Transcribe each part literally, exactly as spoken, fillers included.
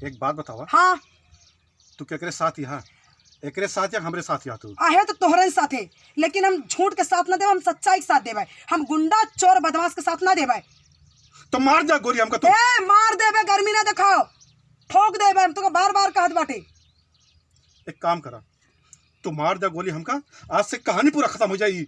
एक बात बतावा। हाँ। तू केकरे साथ यहाँ? एकरे साथ या हमरे साथ यहाँ तू? आहे तो तोहरे साथे, लेकिन हम झूठ के साथ ना देबे, हम सच्चाई के साथ देबे। हम गुंडा, चोर, बदमाश के साथ ना देबे। तो मार जा गोली हमका तू। ए, मार देबे, गर्मी ना देखाओ, ठोक देबे हम, तोका बार बार कहत बाटे। एक काम करा, तू मार जा गोली हमका, आज से कहानी पूरा खत्म हो जाई।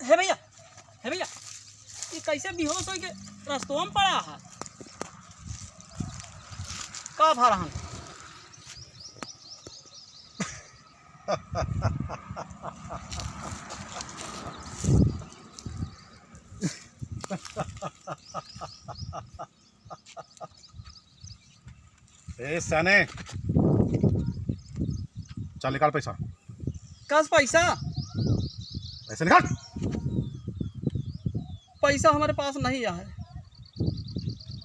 हे भैया, हे भैया, ई कैसे बेहोश होइके रस्तवा में पड़ा है? का भा रहन? ए सने, चल निकाल पैसा। कस पैसा? पैसा निकाल। पैसा हमारे पास नहीं है।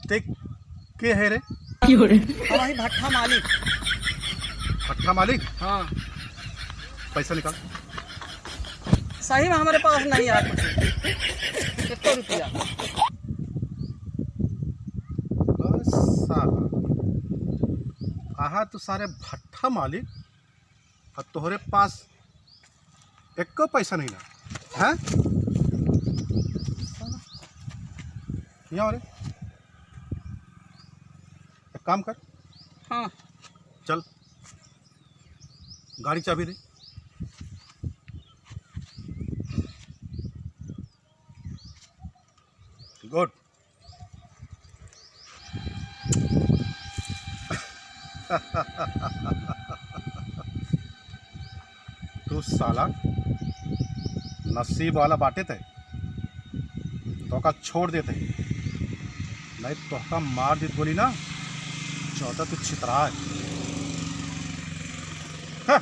ते के है रे? हम ही भट्ठा मालिक। भट्ठा मालिक? हाँ। पैसा निकाल। सही में हमारे पास नहीं है कुछ, एक रुपया। बस साला, कहा तू सारे भट्ठा मालिक, और तोहरे पास एको पैसा नहीं ना, हैं? यहाँ रे, एक काम कर। हाँ। चल, गाड़ी चाबी दे। गुड। तू साला नसीब वाला बाटे ते, तोका छोड़ देते, नहीं तोका मार देत गोली ना, ज्यादा तू छितरा है। हाँ।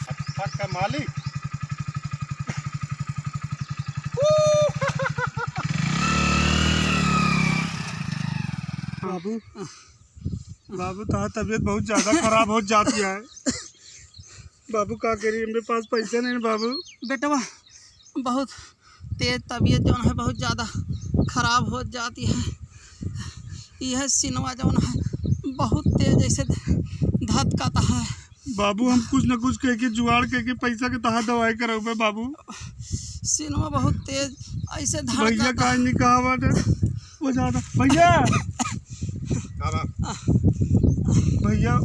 फटफट का मालिक। बाबू, बाबू, तोहार तबीयत बहुत ज्यादा खराब होत जाती है। बाबू, का करी, हमरे पास पैसा नहीं बाबू। बेटवा, बहुत तेज तबीयत जौन है, बहुत ज्यादा खराब होत जाती है। यह सीनवा जौन है, बहुत तेज ऐसे धधकाता है। बाबू, हम कुछ न कुछ कह के जुगाड़ कह के पैसा के तहा दवाई करउबे बाबू। सीनवा बहुत तेज ऐसे भैया धड़काता। काहे नहीं कहा बाटे? वो ज्यादा भैया। का बा? भैया,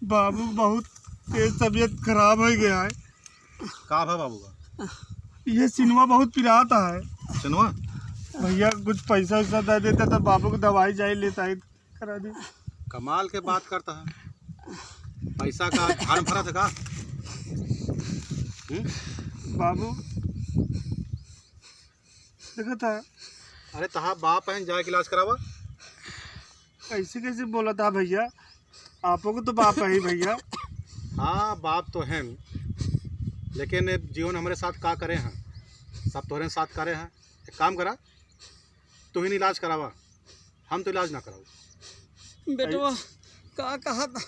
बाबू बहुत तेज तबीयत खराब हो गया है। का भा बाबू का? ये सीनवा बहुत पिरात है। सीनवा? भैया कुछ पैसा वैसा दे देता तो बाबू को दवाई जाए लेता है, करा दे। कमाल के बात करता है। पैसा का झाड़ में भरा था का? हम्म? बाबू देखा था। अरे तहा बाप है, जाए के इलाज करावा। ऐसे कैसे बोला था भैया? आपको तो बाप है भैया। हाँ, बाप तो है, लेकिन ये जीवन हमरे साथ का करे हैं, सब तोहरे साथ करे हैं। एक काम करा, तू ही इलाज करावा, हम तो इलाज ना कराऊ। बेटवा, का कहा था?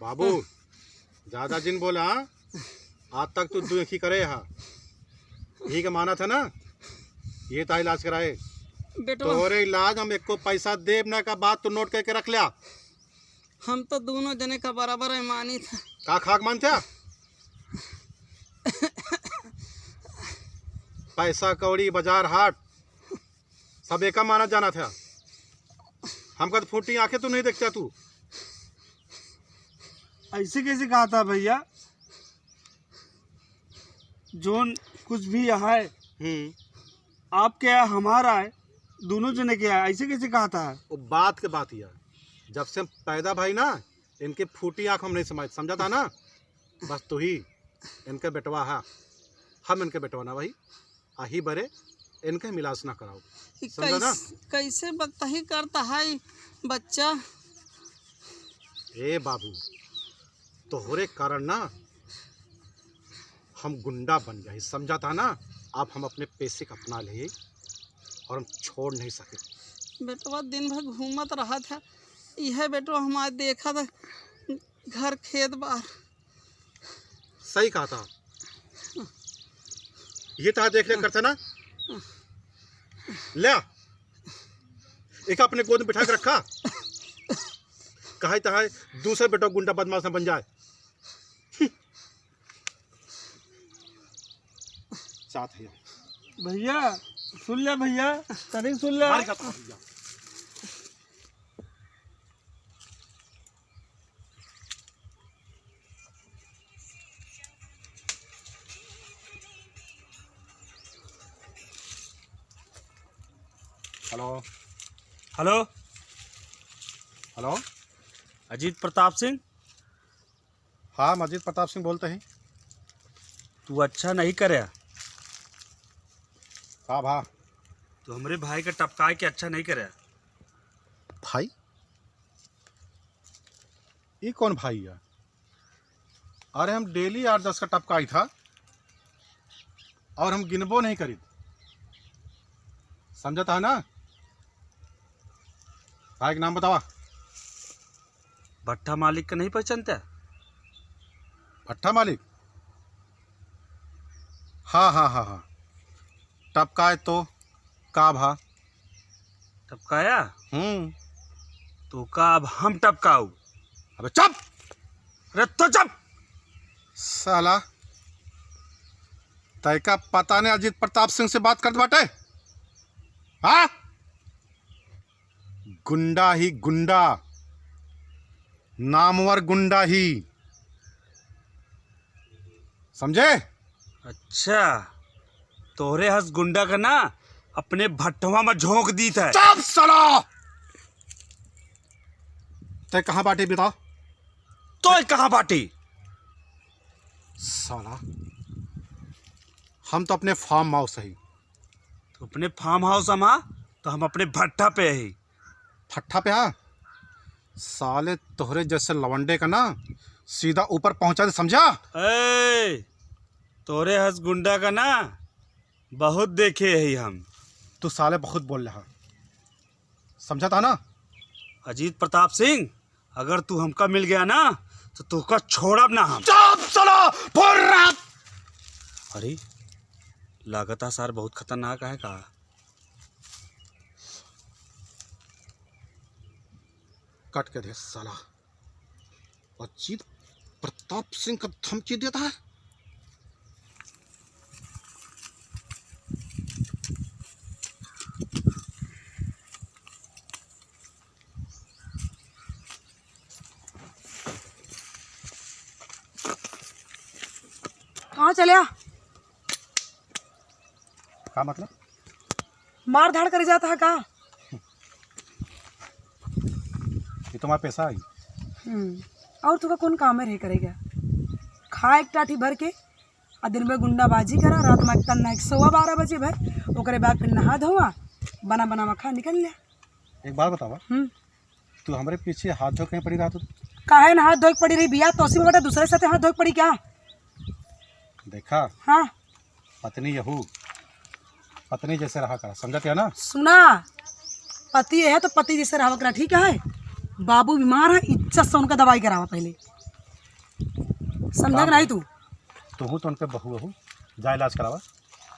बाबू, ज्यादा जिन बोला, हाँ? आज तक तू दुखी करे हा, यही के माना था ना, ये ता इलाज कराए। बेटवा। तोहरे इलाज हम एको पैसा देब ना का बात तू नोट करके रख लिया। हम तो दोनों जने का बराबर है मानी था। का खाक मान था? पैसा कौड़ी बाजार हाट सब एका माना जाना था। हमका तो फूटी आंखें तो नहीं देखता तू। ऐसे कैसे कहा था भैया? जोन कुछ भी यहाँ है, हम्म। आपके यहाँ हमारा है, दोनों जने के यहाँ, ऐसे कैसे कहा था? वो बात के बात यार, जब से हम पैदा भाई ना, इनके फूटी आँख हम नहीं समझ, समझा था ना? बस तू ही इनके बेटवा है, हम इनके बेटवा ना भाई। आही बरे इनके हम इलाज ना कराओ, ई समझा ना? कैस-, कैसे बतही करता है ई बच्चा? ए बाबू, तोहरे कारण ना हम गुंडा बन गए, समझा था ना? आप हम अपने पेशे का अपना लिए और हम छोड़ नहीं सके। बेटवा दिन भर घूमत रहा था, यह बेटवा हमारे देखा था घर खेत बार। सही कहा था, ये तो देख ले करते ना, ले एक अपने गोद में बिठा के रखा, कहा तहा दूसरे बेटवा गुंडा बदमाश ना बन जाए। चाहत है। भैया, सुन ले भैया, तनी सुन ले। मार का था भैया। हेलो। हेलो। हेलो। अजीत प्रताप सिंह? हाँ, हम अजीत प्रताप सिंह बोलते हैं। तू अच्छा नहीं करे। का भा? तू हमरे भाई के टपकाए के अच्छा नहीं करे। भाई? ई कौन भाई है? अरे, हम डेली आठ दस का टपकाई था और हम गिनबो नहीं करीत। समझत है ना? भाई के नाम बतावा। भट्ठा मालिक का नहीं पहचानता? भट्ठा मालिक? हाँ, हाँ, हाँ, हाँ। टपकाए तो का भा? टपकाया? हम्म। तो का अब हम टपकाऊ? अबे चुप! अरे तो चुप! साला, तय का पता नहीं अजीत प्रताप सिंह से बात करत बाटे? हाँ? गुंडा ही गुंडा, नामवर गुंडा ही, समझे? अच्छा, तोहरे हस गुंडा का ना अपने भट्ठवा में झोंक दीत है। चुप साला! तय कहाँ बाटे बता? तोय कहाँ बाटे? साला, हम तो अपने फार्म हाउस ही। तो अपने फार्म हाउस हमा, तो हम अपने भट्ठा पे ही। भट्ठा पे हा? साले तोहरे जैसे लवंडे का ना सीधा ऊपर पहुंचा दे, समझा? ए, तोहरे हस गुंडा का ना बहुत देखे ही हम। तू साले बहुत बोल रहा, समझा था ना? अजीत प्रताप सिंह, अगर तू हमका मिल गया ना, तो तोहका छोड़ब ना हम। चुप साला, फुर्रत! अरे, लागता सार बहुत खतरनाक है का? कट के दे साला। अजीत प्रताप सिंह का धमकी देता है। कहाँ चल्या? का मतलब? मार धाड़ करे जात हा का? ये तो हमारा पैसा है। हम्म, और तुका कौन काम है रहे करेगा? खा एक टाठी भर के, आ दिन में गुंडाबाजी करा, रात में एक तन्ना एक सोवा बारह बजे भर, ओकरे बाद फिर नहा धोवा, बना बनावा खा निकल लिया। एक बात बतावा, हम्म। तू हमरे पीछे हाथ धो के कहीं पड़ी रहा तू? काहे ना हाथ धो के पड़ी रही बिया? तोसी में बेटा दूसरे साथे हाथ धो के पड़ी क्या? देखा? हाँ। पत्नी यहू, पत्नी जैसे रहा करा, समझत है ना? सुना, पति है तो पति जैसे रहा करा, ठीक है? बाबू बीमार है, इज्जत से उनका दवाई करावा पहले, समझा कि नहीं तू? तू तो उनके बहू, बहू, जा इलाज करावा।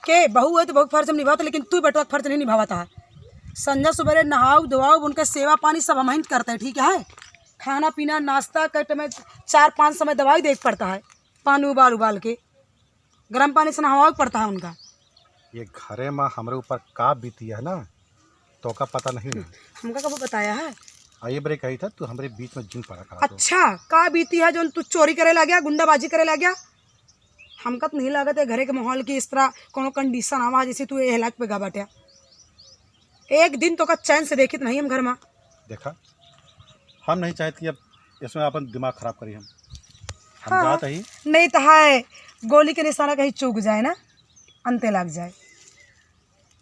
के बहू है तो बहू के फर्ज हम निभावत, लेकिन तू बेटवा के फर्ज नहीं निभावत है। संझा सुबेरे नहाऊ धोआऊ, उनके सेवा पानी सब हम ही करते हैं, ठीक है? खाना पीना नाश्ता करते में चार पाँच समय दवाई देख पड़ता है, पानी उबाल उबाल के, गरम पानी से नहवावे के पड़ता है उनका। ये घरे में हमरे ऊपर का बीती है ना, तोका पता नहीं ना। हमका कब बताया है? आ, ये बरे कही था, तू हमरे बीच में जिन पड़ा करा तो। अच्छा, का बीती है जौन तू चोरी करे लाग्या, गुंडाबाजी करे लाग्या? हमका तो नहीं लागत है घरे के माहौल की इस तरह कोनो condition आवा जैसे तू ये हालत पे गा बाट्या। एक दिन तोका चैन से देखित नहीं हम घर में। देखा, हम नहीं चाहत कि अब इसमें अपन दिमाग खराब करी हम। हम हाँ, जात ही। नहीं तो है, गोली के निशाना कहीं चूक जाए ना, अंते लाग जाए।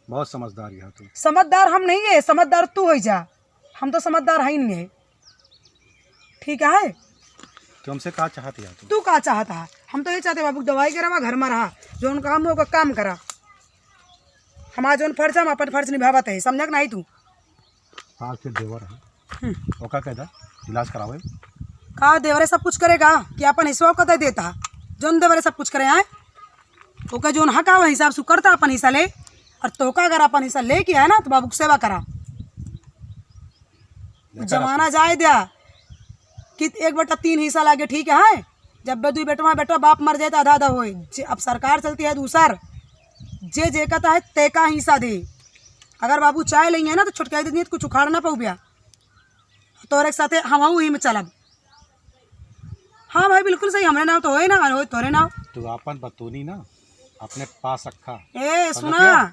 बहुत समझदार है तू। समझदार हम नहीं है, समझदार तू होइ जा, हम तो समझदार है ही नहीं है। ठीक है, तू हमसे का चाहत है तू? तू का चाहत है? हम तो ये चाहते बाबू दवाई करावा, घर में रहा, जौन काम हो ओकर काम करा। हमार जौन फर्ज है, हम अपन फर्ज निभावत है, समझक नहीं तू? सास के देवर है, हम्म। ओका कह दा, इलाज करावे। का देवरे सब कुछ करेगा कि अपन हिस्सा ओका दे देता? जौन देवरे सब कुछ करे आए, ओका जौन हक आवे हिसाब से करता अपन हिस्सा ले, और तोका अगर अपन हिस्सा लेके आए ना तो बाबू के सेवा करा। जमाना जाए द्या कि एक बटा तीन हिस्सा लागे, ठीक है? जब बे दुई बेटवा, बेटवा बाप मर जाए तो आधा आधा होए। जे अब सरकार चलती है दूसर, जे जेका तो है तेका हिस्सा दे। अगर बाबू चाहे लेंगे ना तो छोटका दे दिए तो कुछ उखाड़ ना पाऊ ब्या। तोरे के साथे हम वही में चलब। हाँ भाई, बिल्कुल सही, हमरे नाव तो होए ना, होए तोरे नाव। तू आपन बतूनी ना, अपने पास रखा। ए, समझ सुना, गया?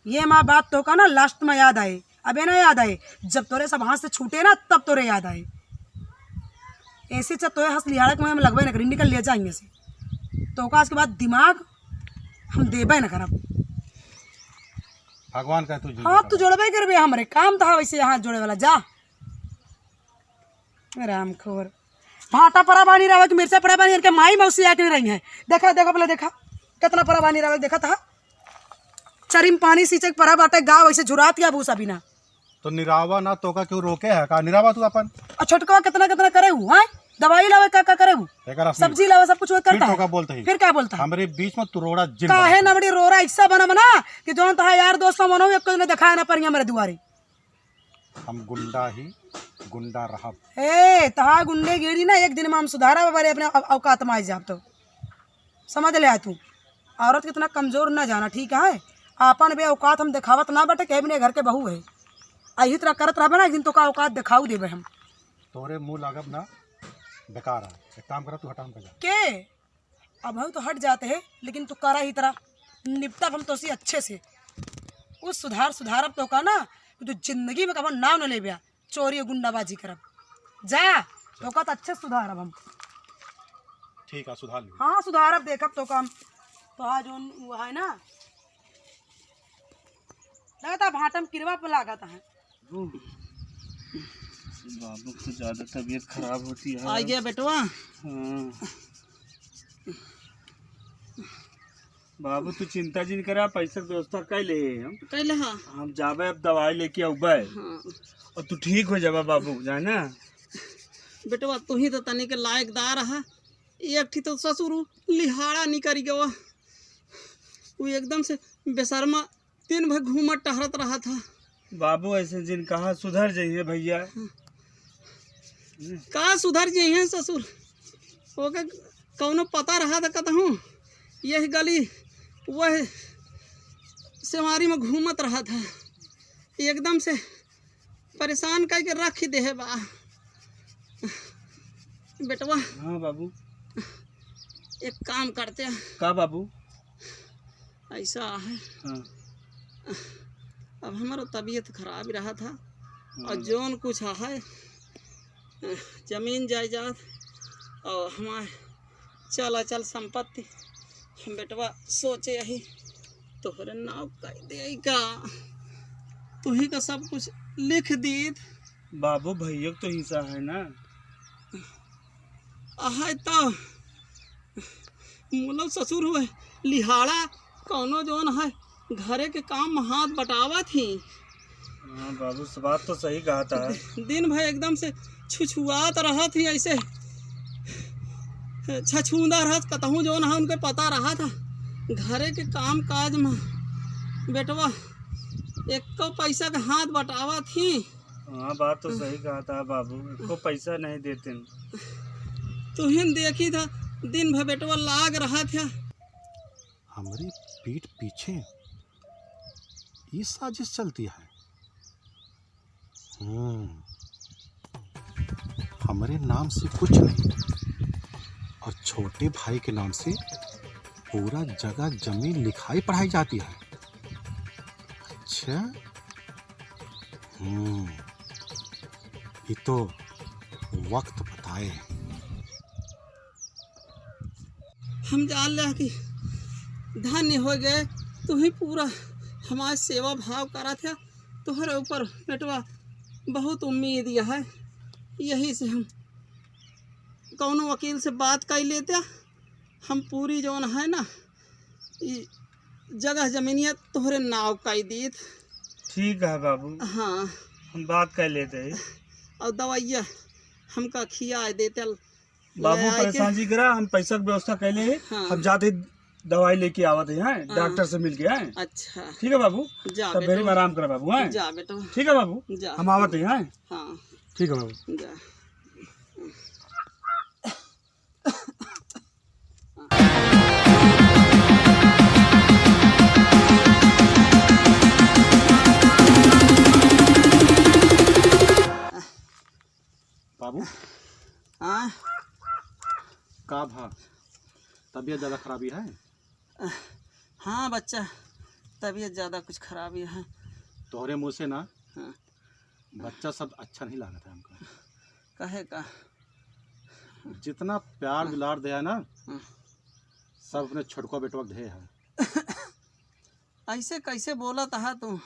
ये माँ बात तोका ना last में याद आए, अबे ना याद आए, जब तोरे सब हाथ से छूटे ना तब तोरे याद आए। ऐसे जब तोरे हंस लिहाड़ा के मुँह में लगबे ना करी, निकल ले जाएंगे से। तोका आज के बाद दिमाग हम देबे ना करब। भगवान का तू जिंदा हाँ, तू रहे। जोड़बे करबे, हमरे काम तो है वैसे हाथ जोड़े वाला। जा रामखोर, भाटा परा बानी रहा कि मिर्चा परा बानी, इनके माई मौसी आके नहीं रही है। देखा, देखा, पहले देखा, कितना परा बानी रहा, देखा था। चरिम पानी सींचे के परा बाटे, गाँव ऐसे झुरात या भूसा बिना। तो निरावा ना तोका क्यों रोके है का? निरावा तू अपन। और छोटकवा कितना, कितना करे हूँ, हाँ? दवाई लावे का, का करे हूँ? एकर असली सब्जी लावे, सब कुछ वो फिर करता है। तोका बोलते ही। फिर क्या बोलता है? हमरे बीच में तू रोड़ा जिन काहे बना ना बड़ी रोड़ा ऐसा बना बना कि जौन तहा यार दोस्त मनो एक ने दिखाया ना पर हमरे दुआरे। हम गुंडा ही गुंडा रहब। ए, तहा गुंडेगिरी ना एक दिन में हम सुधारा बाबा रे, अपने औ-, औकात में आ जाब तो। समझ ले आ तू, औरत कितना कमजोर ना जाना, ठीक है? आपन बे औकात हम देखावत ना बटे, कहे भी नहीं घर के बहू है। आ यही तरह करत रहबे ना, एक दिन तोका औकात देखाऊ देबे हम। तोरे मुँह लागब ना, बेकार है। एक काम करा, तू हटा हमका जा। के? अब हम तो हट जाते हैं, लेकिन तू करा ही तरह निपटब हम तोसी अच्छे से। कुछ सुधार, सुधारब तोका ना, कि तू जिंदगी में कबो नाव न लेब्या, चोरी और गुंडाबाजी करब। जा, तोका तो अच्छे से सुधारब हम। ठीक है, सुधार लियो। हाँ, सुधारब, देखब तोका हम। तो आज उन, वो है ना, लगता भाटम किरवा पे लागत है। बाबू, बाबू की ज्यादा तबीयत खराब होती है। आ गया बेटवा। हाँ। बाबू, तू चिंता जिन करा, पैसा के व्यवस्था कर ले हम। कर ले, हाँ। हम जाबे, अब दवाई लेके आउबे। हाँ। और तू ठीक हो जाबा बाबू, जाना। बेटवा, तू ही तो तनी के लायकदार है। एक ठी तो ससुर उ लिहाड़ा निकरी गवा। वो एकदम से बेशर्मा दिन भर घूमत टहरत रहा था। बाबू, ऐसे जिन कहा, सुधर जाइए भैया। का सुधर जाइए ससुर? ओके कौनो पता रहा था कतहूँ? यह गली वह सेवारी में घूमत रहा था, एकदम से परेशान करके रख ही देहे बा। बेटवा, हाँ बाबू। एक काम करते हैं। का बाबू? ऐसा है, हाँ। अब हमारो तबीयत खराब रहा था, हाँ। और जौन कुछ है, जमीन जायदाद और हमारे चल अचल संपत्ति, हम बेटवा सोचे यही तोहरे नाव कर दे का, तू ही का सब कुछ लिख दीत। बाबू, भैया तो हिस्सा है ना। आहे तो मुलो ससुर हुए लिहाड़ा, कौनो जौन है घरे के काम में हाथ बटावत ही। हाँ बाबू, बात तो सही कहा था। दिन भर एकदम से छुछुआत रहत ही, ऐसे छछूंदा रहत, कतहूँ जौन है उनके पता रहा था घरे के काम काज में। बेटवा, एको पैसा के हाथ बटावत ही। हाँ, बात तो सही कहा था बाबू, एको पैसा नहीं देते। तुहिन देखी था, दिन भर बेटवा लाग रहा था। हमरी पीठ पीछे ई साजिश चलती है। हम्म, हमरे नाम से कुछ नहीं और छोटे भाई के नाम से पूरा जगह जमीन लिखाई पढ़ाई जाती है। अच्छा, हम्म, ये तो वक्त बताए। हम जान ले कि धन्य हो गए, तू ही पूरा हमार सेवा भाव करत है। तोहरे ऊपर बेटवा बहुत उम्मीद है, यही से हम कौनो वकील से बात कर लेते, हम पूरी जौन है ना, ई जगह जमीनिया तोहरे नाव कर दीत। ठीक है बाबू, हाँ। हम बात कर लेते हैं। और दवाइया हमका खिया देते, बाबू, ले आए के। परेशान जी करा, हम पैसा के व्यवस्था कर ले हैं। हाँ। हम जाते दवाई लेके आवत हैं, हैं? हाँ। डॉक्टर से मिल के, हैं? अच्छा। ठीक है बाबू, जा तब बेटा। बेरी में आराम करा बाबू, हैं? जा बेटा। ठीक है बाबू, जा। हम आवत हैं, हैं? हाँ। ठीक है बाबू। जा। बाबू। हाँ? का भा? तबीयत ज्यादा खराबी है? हाँ बच्चा, तबीयत ज्यादा कुछ खराबी है। तोहरे मुँह से ना, हाँ। बच्चा शब्द अच्छा नहीं लागत है हमका। काहे का? जितना प्यार दुलार दे है ना, हाँ। सब अपने छोटका बेटवा के दे है। ऐसे कैसे बोलत हा तू?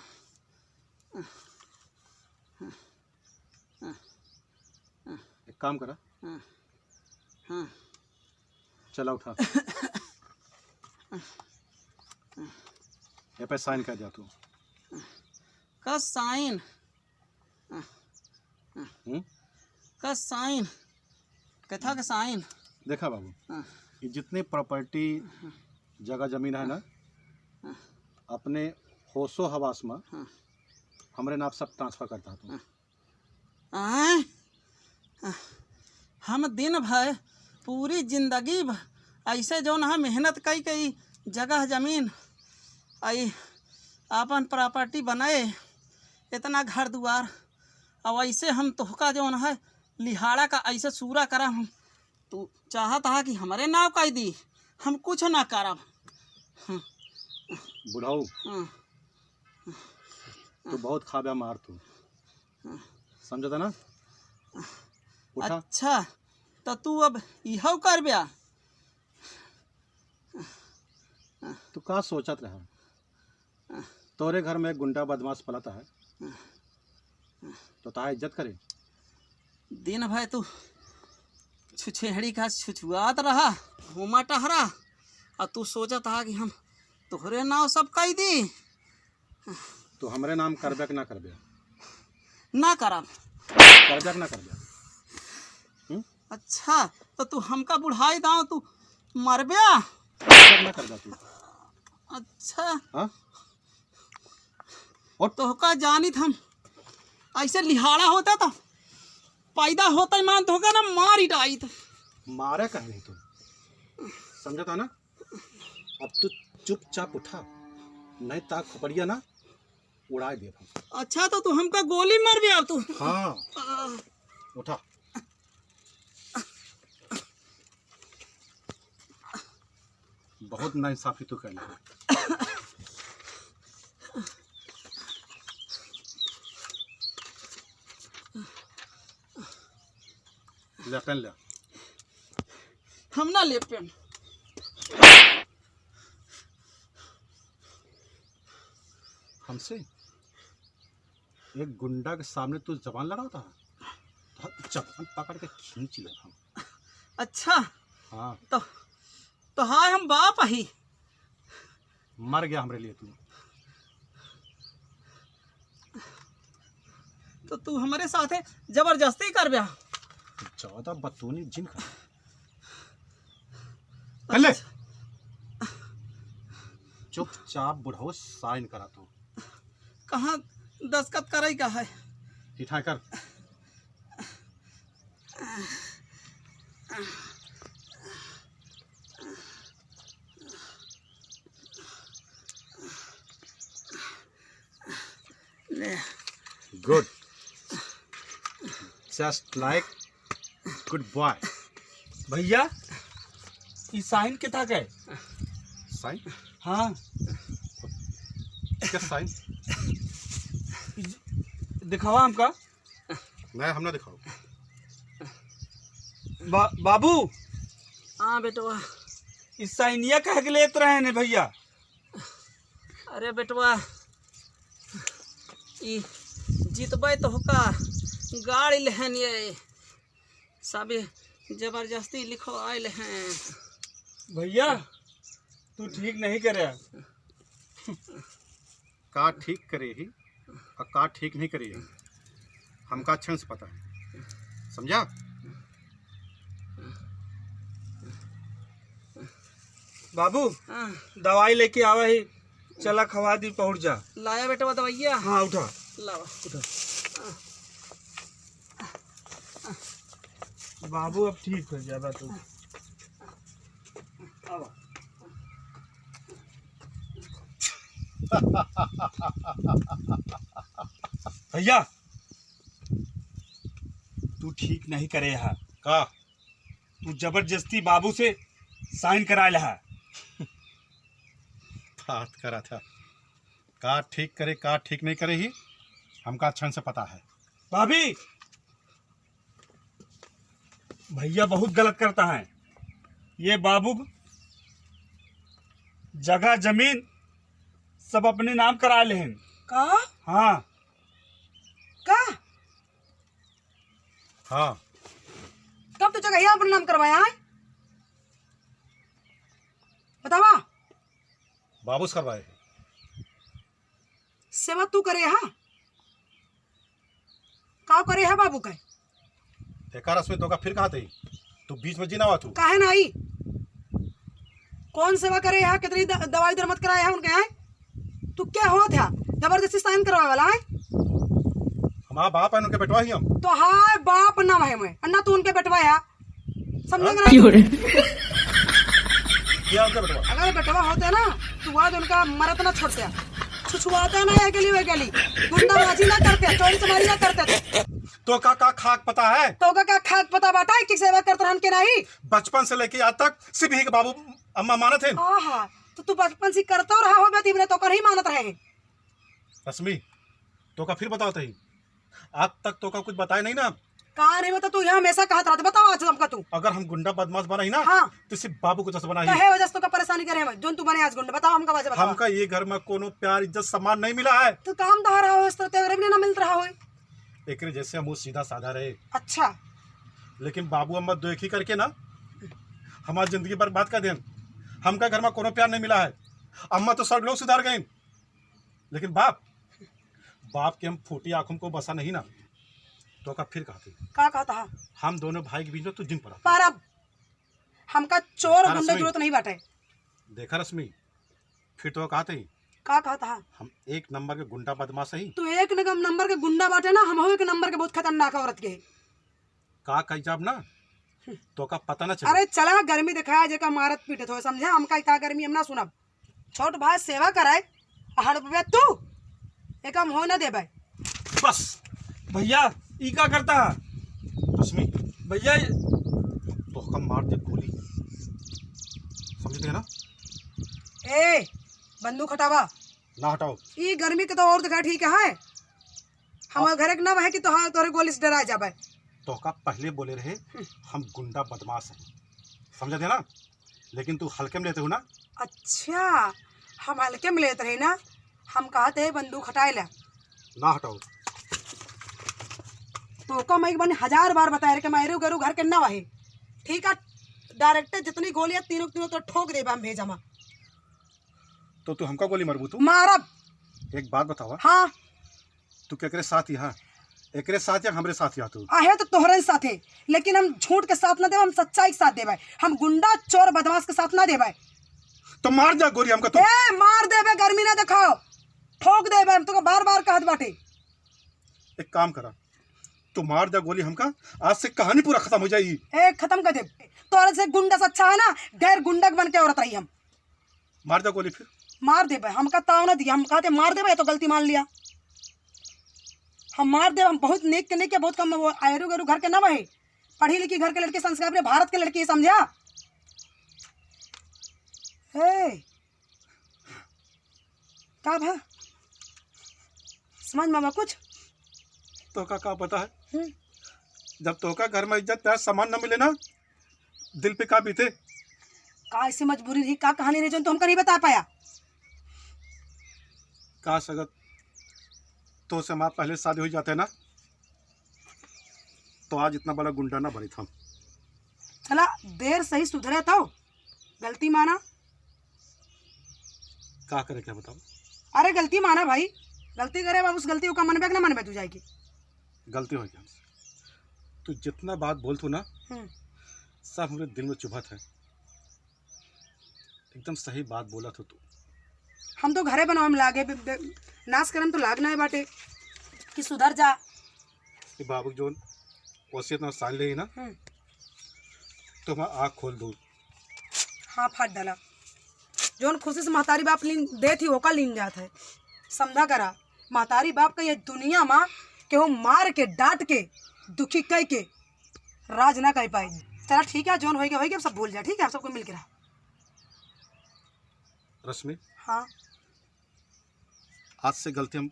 एक काम करा। हाँ, हाँ। चला उठा। ए पे साइन कर दिया तू। का साइन? हम्म? का साइन? कथा का साइन? देखा बाबू, हाँ। ये जितने प्रॉपर्टी, जगह जमीन है ना, हाँ। अपने होशो हवास में हाँ। हमरे नाम सब ट्रांसफर करता तू। हाँ। आय, हम दिन भर पूरी जिंदगी भ-, ऐसे जौन है मेहनत कई कई जगह जमीन आई आपन प्रॉपर्टी बनाए, इतना घर दुआर, और ऐसे हम तोहका जौन है लिहाड़ा का ऐसे सूरा करा हम, तू चाहत हा कि हमरे नाव कई दी, हम कुछ ना करब। हाँ। बुढ़ऊ, हाँ। तू बहुत खाबे मार तू। समझता ना? उठा। अच्छा, तो तू अब इहो कर ब्या? तू का सोचत रहा? तोरे घर में गुंडा बदमाश पलता है, तो ताहा इज्जत करे? दिन भर तू छुछेहड़ी का छुछुआत रहा, घूमा टहरा, और तू सोचत हा कि हम तोहरे नाव सब कई दी। तू हमरे नाम करबे कि ना करबे? ना करब। करबे कि ना करबे? हम्म? अच्छा, तो तू हमका बुढ़ाई दाव, तू मरबे? करबे कि ना करबे तू? अच्छा। हाँ? और? तोहका जानित हम ऐसे लिहाड़ा होता तो पैदा होता ही मान तोहका ना मार ही डाइत। मारे कहे नहीं तू, समझता ना? अब तू चुपचाप उठा, नहीं ता खोपड़िया ना उड़ाए देब हम। अच्छा, तो तू हमका गोली मारबे अब तू? हाँ, आ। उठा। बहुत नाइंसाफी तू कर ले। ले पेन ले। हम ना ले पेन। हमसे एक गुंडा के सामने तू जबान लड़ावत हा, तो जबान पकड़ के खींच ले हम। अच्छा। हाँ। तो, तो हाय हम बाप ही। मर गया हमरे लिए तू। तो तू हमरे साथे जबरदस्ती करब्या? ज्यादा बतूनी जिन कर। कर ले। अच्छा। चुपचाप बुढ़ऊ साइन करा तू। कहाँ दस्तखत करई का है? इठा कर। ले। गुड। Just like good boy. भैया, ई साइन के था के? साइन? हाँ। क्या साइन? दिखावा हमका। नहीं, हम ना दिखाओ। बा-, बाबू। हाँ बेटवा। ई साइनिया कह के लेत रहे ने भैया? अरे बेटवा, ई जितबै तो होका गाड़ी लेहन ये। सबे जबरदस्ती लिखवाइल हैं। भैया, तू ठीक नहीं करे। का ठीक करे ही और का ठीक नहीं करे ही, हमका अच्छे से पता है, समझा? बाबू, हाँ। दवाई लेके आवा ही, चला खवा दी, पहुँच जा। लाया बेटवा दवाइया? हाँ, उठा। लावा। उठा। बाबू, अब ठीक हो जाबा तू। आवा। भैया, तू ठीक नहीं करे हा। का? तू जबरदस्ती बाबू से साइन करा लेहा। बात करा था, का ठीक करे, का ठीक नहीं करे ही, हमका अच्छन से पता है। भाभी, भैया बहुत गलत करता है। ये बाबू जगह जमीन सब अपने नाम करा लेहन। का? हाँ। का? हाँ। कब तो जगह अपने नाम करवाया है? बतावा। बाबू से करवाए हैं। सेवा तू करे हा? का करे हा बाबू का? देखा रश्मि, तोका फिर कहा थी, तू बीच में जिन आवा तू। काहे ना आई? कौन सेवा करे हा? कितनी द-, दवाई दर मत कराए हा उनके यहाँ? तू क्या होत है? जबरदस्ती साइन करवाए वाला है? हमारा बाप है, उनके बेटवा ही हम। तो हाय बाप ना है मैं, ना तू उनके बेटवा है। समझे हाँ? कि नहीं? क्यों रे? क्या उनका बेटवा? अगर बेटवा होते ना, तो आज उनका मरत ना छोड़ते, छुछुआते ना ये गली, वे गली, गुंडाबाजी ना करते, चोरी चमारी ना करते। तो का, का खाक पता है? तो का, का खाक पता बाटा है कि सेवा करत रहन के नहीं? बचपन से लेके आज तक सिर्फ यही के बाबू अम्मा मानत है। आहा, तो तू बचपन से करतो रहा हो, बेटी बने तो कर ही मानत रहे। रश्मि, तोका फिर बतावत ही, आज तक तोका कुछ बताए नहीं ना? का नहीं बता, तू यहाँ हमेशा कहत रहते, बतावा आज हमका तू। अगर हम गुंडा बदमाश बना ही ना, हाँ। तो सिर्फ बाबू को जैसे बना ही। काहे वजह से तोका परेशानी करे हम, जोन तू बने आज गुंडा, बतावा हमका वजह बतावा। हमका ये घर में कोनो प्यार, इज्जत, सम्मान नहीं मिला है। तो काम धारा हो, इस तरह तेरे भी ना मिलत रहा हो। एकरे जैसे हम वो सीधा साधा रहे। अच्छा। लेकिन बाबू अम्मा दो एक ही करके ना हमारी जिंदगी बर्बाद कर देन। हमका घर में कोनो प्यार नहीं मिला है। अम्मा तो सब लोग सुधार गए, लेकिन बाप, बाप के हम फूटी आँखों को बसा नहीं ना। तो का फिर कहते? का कहता है? हम दोनों भाई के बीच में तू जिन पड़ा। पर अब हमका चोर और गुंडा जरूरत नहीं बाटे। देखा रश्मि, फिर तो कहते ही। का कहता है? हम एक नंबर के गुंडा बदमाश ही। तू एक नगम-, नंबर के गुंडा बाटे ना, हम हो एक नंबर के बहुत खतरनाक औरत के। का कही जाब ना, तो का पता ना चले। अरे चला, गर्मी दिखाया जेका मारत पीटत हो, समझे? हमका इतना गर्मी हम ना सुनब। छोट भाई सेवा कराए, हड़पबे तू, एकम हो ना देबे। बस। भैया, ई का करता है? रश्मि। भैया, ये तोहका मार दे गोली। समझते हैं ना? ए, बंदूक हटावा। ना हटाओ। ई गर्मी के तो और दिखा ठीक है। हमारे घर एक नाम है कि तोहार, तोहरे गोली से डरा जाबे। तोहका पहले बोले रहे, हम गुंडा बदमाश हैं। समझते हैं ना? लेकिन तू हल्के में लेते हो ना? अच्छा, हम हल्के में लेत रहे ना, हम कहते हैं बंदूक हटाए ला। ना हटाओ। तोका मैं एक बार हजार बार बताए रहे कि मैं गरू घर के ना वही। ठीक है, direct जितनी गोलियां तीनों, तीनों तो ठोक देबा हम भेजा मा। तो तू हमका गोली मारबू तू? मारब। एक बात बतावा। हाँ। तू केकरे साथ यहाँ? एकरे साथ या हमरे साथ यहाँ तू? आहे तो तोहरे साथे, लेकिन हम झूठ के साथ ना देबे, हम सच्चाई के साथ देबे। हम गुंडा, चोर, बदमाश के साथ ना देबे। तो मार जा गोली हमका तू। ए, मार देबे, गर्मी ना दिखाओ, ठोक देबे हम, तोका बार बार कहत बाटे। एक काम करा, तू मार जा गोली हमका, आज से कहानी पूरा खत्म हो जाई। ए, खत्म कर दे। तोरे से गुंडा से अच्छा है ना, गैर गुंडा बन के औरत रही हम। मार दे गोली फिर। मार देबे, हमका ताव ना दिया, हम कहते मार देबे, तो गलती मान लिया। अब मार देब हम, बहुत नेक के नेक के, बहुत कम, वो आयरू गरू घर के ना वही। पढ़ी लिखी घर के लड़की, संस्कार अपने भारत के लड़की, समझा? हे, का भा? समझ में आवा कुछ? तोहका का पता है? हम्म। जब तोहका घर में इज्जत, प्यार, सम्मान न मिले ना, दिल पे का बीते? का ऐसी मजबूरी रही, का कहानी रही, जौन तू हमका नहीं बता पाया? काश अगर तोहसे हमार पहले शादी हो जाते ना, तो आज इतना बड़ा गुंडा ना बनित हम। चला, देर सही सुधरे तो, गलती माना। का करे के बताओ? अरे गलती माना भाई, गलती करे, अब उस गलती को का मनबे कि ना मनबे तू जाए के? गलती हो गया हमसे। तू जितना बात बोलत हो ना, हम्म। सब हमरे दिल में चुभत है। एकदम सही बात बोलत हो तू। हम तो घरे बनावे में लागे, बे-, बे-, नाश करे में तो लाग ना है बाटे कि सुधर जा। ये बाबू जौन वसीयत ना साइन लेही ना, हम्म। तो हमार आँख खोल दू। हाँ, फाट डाला। जौन खुशी से महतारी बाप लीन देत ही, ओका लीन जात है। समझा करा, महतारी बाप का ये दुनिया मा केहू मार के, डांट के, दुखी कई के राज ना कह पाई। चला ठीक है, जौन होई के होई के, अब सब भूल जा, ठीक है? आप सबको मिल के रहा। रश्मि, हाँ। आज से गलती हम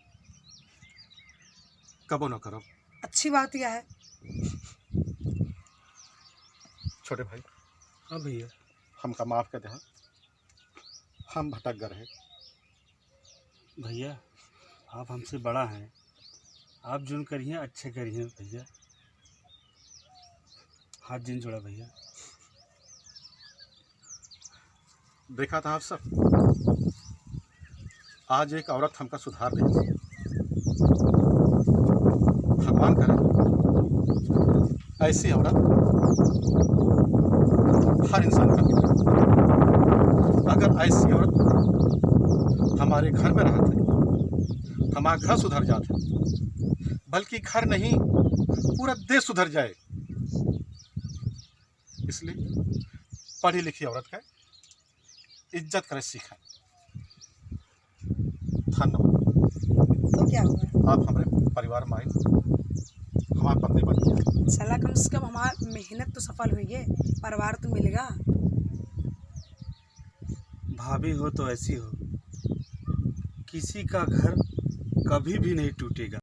कबो न करब। अच्छी बात यह है। छोटे भाई। हाँ भैया। हमका माफ कर दे, हाँ। हम भटक गए रहे। भैया, आप हमसे बड़ा हैं, आप जौन करिहैं, अच्छे करिहैं भैया। हाथ जिन जोड़ा भैया। देखा था आप सब, आज एक औरत हमका सुधार दे। भगवान करे ऐसी औरत हर इंसान का मिले। अगर ऐसी औरत हमारे घर में रहत है, हमारा घर सुधर जात है, बल्कि घर नहीं, पूरा देश सुधर जाए। इसलिए पढ़ी लिखी औरत का इज्जत करे सीखें। धन्यवाद। तो क्या हुआ? आप हमारे परिवार में आई, हमारे पत्नी बन गई। चला, कम से कम हमार मेहनत तो सफल हुई है, परिवार तो मिलेगा। भाभी हो तो ऐसी हो, किसी का घर कभी भी नहीं टूटेगा।